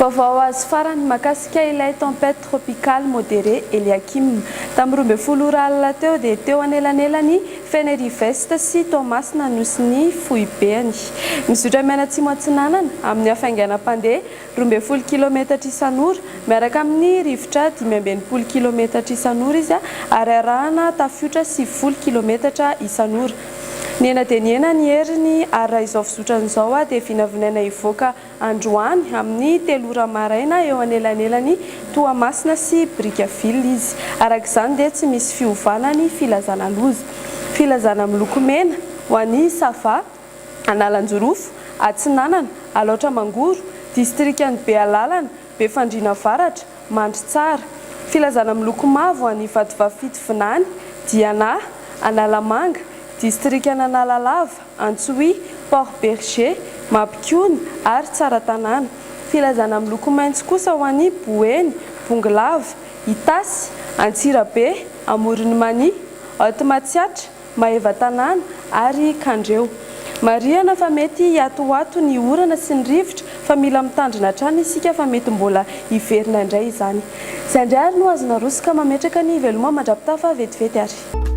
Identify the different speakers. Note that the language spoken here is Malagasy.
Speaker 1: Vaovao azo farany mahakasika ilay tempête tropicale modérée Eliakim. Tamin'ny 12 ora alina teo dia teo anelanelan'i Fenerive-Est sy Toamasina nosy ny foibeny. Mizotra mianatsimo atsinanana amin'ny hafainganam-pandeha 12 kilometatra isan'ora miaraka amin'ny rivotra 65 kilometatra isan'ora izy ary arahana tafiotra 90 kilometatra isan'ora. Nihena dia nihena ny heriny ary raha izao fizotrany izao dia vinavinaina hivoaka androany amin'ny 3 ora maraina eo anelanelan'i Toamasina sy Brickaville izy. Araka izany dia tsy misy fiovana ny filazana loza. Filazana miloko mena ho an'i Sava, Analanjirofo, Atsinanana, Alaotra Mangoro, distrikan'i Bealalana, Befandriana Avaratra, Mandritsara. Filazana miloko mavo ho an'i Vatovavy Fitovinany, Diana, Analamanga, distrikan'Analalava, Antsohihy, Port Bergé, Mampikony ary Tsaratanàna. Filazana miloko maitso kosa ho an'i Boeny, Bongolava, Itasy, Antsirabe, Amoron'i Mania, Haute Matsiatra, Maevatanàna ary Kandreho. Marihana fa mety hiatoato ny orana sy ny rivotra fa mila mitandrina hatrany isika fa mety mbola hiverina indray izany. Izay indray ary no azo naroso ka mametraka ny veloma mandra-pitafa vetivety ary.